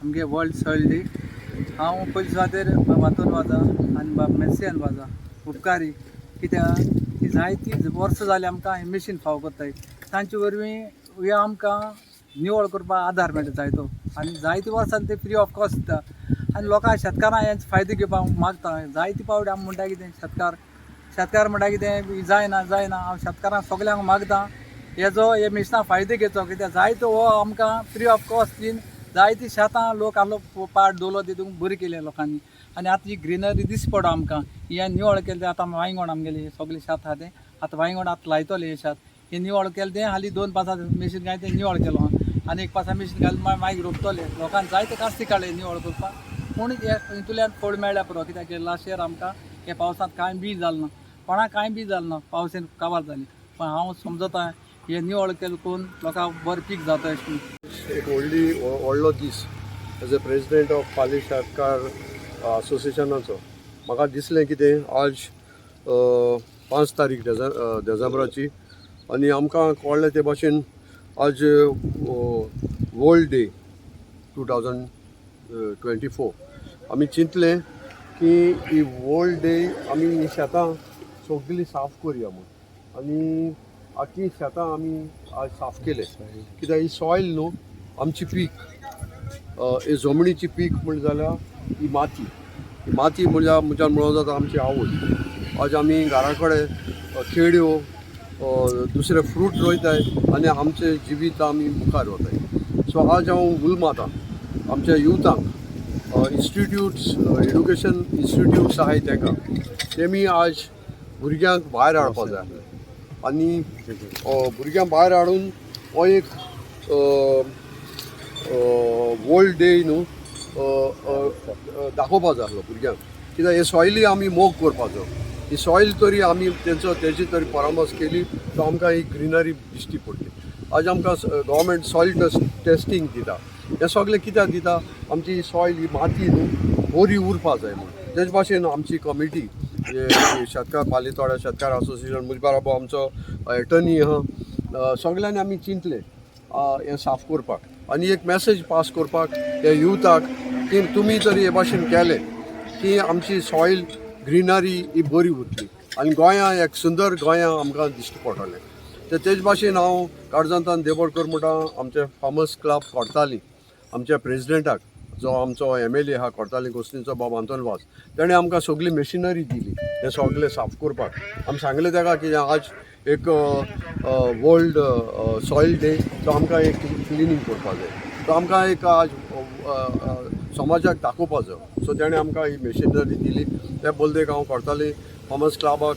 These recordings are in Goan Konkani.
आमगे वर्ल्ड सॉयल डे. हांव पयले सुवातेर बाब आंतोन वाजा आनी बाब मेसियन वाजा उपकारी, कित्याक ती जायतीं वर्सां जालीं आमकां हें मशीन फावो करताय. तांचे वरवीं हे आमकां निवळ करपाक आदार मेळटा जायतो आनी जायतीं वर्सां ते फ्री ऑफ कॉस्ट दिता आनी लोकांक, शेतकारांक हेंच फायदो घेवपाक मागता. जायते फावटी आमी म्हणटा कितें, शेतकार शेतकार म्हणटा कितें, जायना जायना. हांव शेतकारांक सगल्यांक मागता, हेजो हे मिशना फायदो घेवचो, कित्याक जायतो हो आमकां फ्री ऑफ कॉस्ट दिवन जायतीं शेतां लोक आहलो पाट दवरलो, तितून बरी केली लोकांनी आनी आतां ही ग्रिनरी दिसपी पडो आमकां. हें निवळ केलें तें आतां वांयगण, आमगेलें सगळें शेत आहा तें आतां वांयगण आतां लायतले. हें शेत हें निवळ केलें तें हालीं दोन पांचां मेशीन घालून तें निवळ केलो आहा आनी एक पांचां मेशीन घालून मागीर रोपतले. लोकांक जायते कास्ती काडले निवळ करपाक, पूण हे हितूंतल्यान फळ मेळ्ळ्या पुरो, कित्याक लास्ट इयर आमकां हे पावसांत कांय बी जालें ना, कोणाक कांय बी जालें ना, पावसान काबार जाली. पण हांव समजता, हे निवळ केलें करून लोकांक बरें पीक जाता अशें म्हणून. एक व्हडली व्हडलो दीस. एज अ प्रेजिडेंट ऑफ पाली शेतकार असोसिएशनाचो म्हाका दिसलें कितें, आज 5 तारीख देजांबराची आनी आमकां कळ्ळें ते भाशेन आज वर्ल्ड डे 2024. आमी चिंतलें की ही वर्ल्ड डे आमी ही शेतां सगळीं साफ करया म्हूण आनी आखी शेतां आमी आज साफ केले, कित्याक ही सॉयल न्हू आमची पीक, ही जमनीची पीक म्हणलें जाल्यार ही माती. ही माती म्हणल्यार म्हज्यान म्हणूं जाता आमची आवय. आज आमी घरा कडेन केळ्यो, दुसरे फ्रूट रोयताय आनी आमचें जिवीत आमी मुखार वताय. सो आज हांव उलो आमच्या युथांक, इन्स्टिट्यूट्स, एड्युकेशन इन्स्टिट्यूट्स आहाय तांकां, तेमी आज भुरग्यांक भायर हाडपा जाय आनी भुरग्यांक भायर हाडून हो एक वर्ल्ड डे न्हू दाखोवपा जाय आसलो भुरग्यांक, कित्याक हे सॉयली आमी मोग करपाचो. ही सॉयल तरी आमी तेंचो तेजी तरी परामर्श केली तो आमकां ही ग्रिनरी दिश्टी पडली. आज आमकां गव्हर्मेंट सॉयल टेस्टींग दिता. हें सगळें कित्याक दिता? आमची सॉयल, ही माती न्हू बरी उरपा जाय म्हूण. तेच भाशेन आमची कमिटी, शेतकार, पालीतोड्या शेतकार असोसिएशन, म्हजे बाराबर आमचो एटर्नी आहा, सगल्यांनी आमी चिंतलें हें साफ करपाक आनी एक मॅसेज पास करपाक हे युथाक की तुमी जर हे भाशेन केलें की आमची सॉयल ग्रिनरी ही बरी उरतली आनी गोंया एक सुंदर गोंया आमकां दिश्टी पडटलें. तर तेच भाशेन हांव काळजांतान देबोडकर म्हणटा, आमचे फार्मर्स क्लब कोर्ताली, आमच्या प्रेजिडेंटाक, जो आमचो एमएलए आहा कोर्ताली गोस्तींचो बाब आंतोन वाज, तेणें आमकां सगळी मशिनरी दिली हें सगळें साफ करपाक. आमी सांगलें ताका की आज एक वर्ल्ड सॉयल डे, तो आमकां एक क्लिनींग करपा जाय, तो आमकां एक आज समाजाक दाखोवपा जाय. सो तेणें आमकां ही मशिनरी दिली. त्या बलदेक हांव कोर्ताली फार्मर्स क्लबाक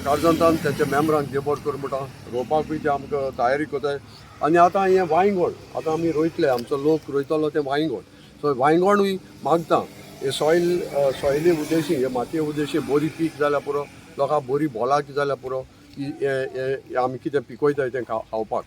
काळजांतान तेच्या मेंबरांक देबोडकर म्हणटा. रोवपाकूय ते आमकां तयारी करताय आनी आतां हें वांयगण आतां आमी रोयतले, आमचो लोक रोयतलो तें वांयगण. सो वांयगणूय मागता हे सॉयल, सॉयली उद्देशी, हे मातये उद्देशी बरी पीक जाल्यार पुरो, लोकांक बरी भलायकी जाल्यार पुरो, ही हें आमी कितें पिकयताय तें खावपाक.